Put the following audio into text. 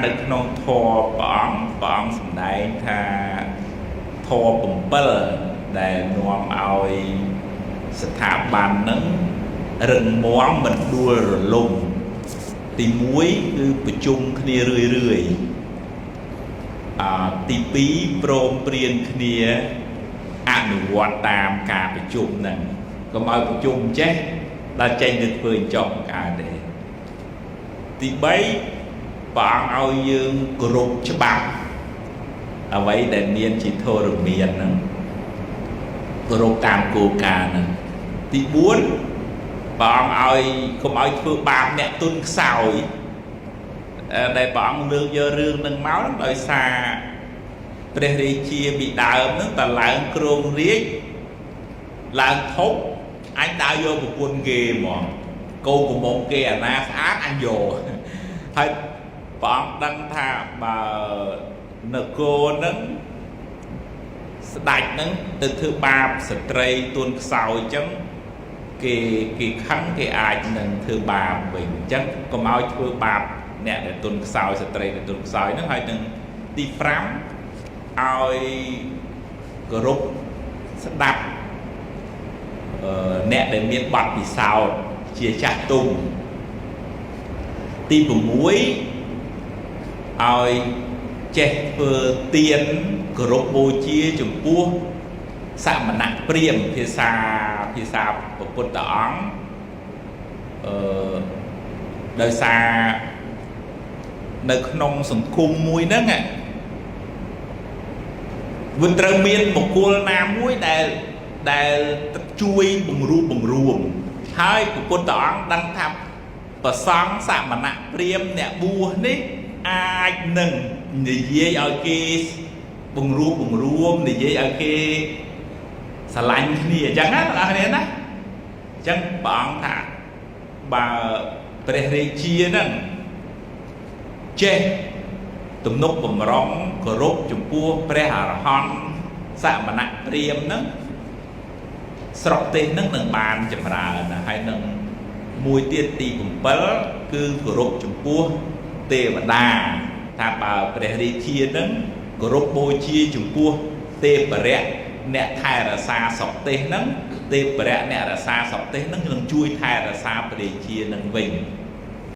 នៅក្នុងធម៌ព្រះអង្គព្រះអង្គសម្ដែងថាធម៌7ដែលនាំឲ្យស្ថាប័ននឹងរឹងមាំមិនដួលរលំទី1គឺប្រជុំគ្នារឿយរឿយទី2ព្រមព្រៀងគ្នាអនុវត្តតាមការប្រជុំហ្នឹងកុំឲ្យប្រជុំចេះដល់ចេញទៅធ្វើអញ្ចោះកើតទេទី3ព្រះអង្គឲ្យយើងគោរពច្បាប់អ្វីដែលមានជាធរមានហ្នឹងគោរពតាមគោលការណ៍ហ្នឹងទី4ព្រះអង្គឲ្យកុំឲ្យធ្វើបាបអ្នកទុនខ្សោយដែលព្រះអង្គលើកយករឿងហ្នឹងមកដោយសារព្រះរាជាពីដើមហ្នឹងតឡើងគ្រងរាជឡើងធំអញដើរយកប្រពន្ធគេហ្មងកូនកំមុំគេអាណាស្អាតអញយកហើយព្រះអង្គដឹងថាបើនគរហ្នឹងស្ដេចហ្នឹងទៅធ្វើបាបស្ត្រីទួនខ្សោយអញ្ចឹងគេគេខឹងគេអាចនឹងធ្វើបាបវិញអញ្ចឹងកុំឲ្យធ្វើបាបអ្នកដែលទុនខ្សោយស្ត្រីដែលទុនខ្សោយហ្នឹងហើយនឹងទី5ឲ្យគោរពស្ដាប់អ្នកដែលមានបទពិសោធន៍ជាចាស់ទុំទី6ឲ្យចេះធ្វើទានគោរពបូជាចំពោះសមណៈព្រាហ្មណ៍ភាសាភាសាពុទ្ធអង្គអឺដោយសារនៅក្នុងសង្គមមួយហ្នឹងវាត្រូវមានបុគ្គលណាមួយដែលដែលជួយបង្រួបបង្រួមហើយពុទ្ធអង្គដឹងថាប្រសង់សមណៈព្រាហ្មណ៍អ្នកបួសនេះអាចនឹងនិយាយឲ្យគេបង្រួបបង្រួមនិយាយឲ្យគេស្រឡាញ់គ្នាអញ្ចឹងណាបងប្អូនណាអញ្ចឹងព្រះអង្គថាបើព្រះរាជាហ្នឹងចេះទំនុកបំរុងគោរពចំពោះព្រះអរហន្តសមណៈព្រាហ្មណ៍ហ្នឹងស្រុកទេសហ្នឹងនឹងបានចម្រើនហើយនឹងមួយទៀតទី7គឺគោរពចំពោះទេវតាថាបើព្រះរាជាហ្នឹងគោរពបូជាចំពោះទេពរៈអ្នកថែរក្សាស្រុកទេសហ្នឹងទេពរៈអ្នករក្សាស្រុកទេសហ្នឹងនឹងជួយថែរក្សាព្រះរាជានឹងវិញ។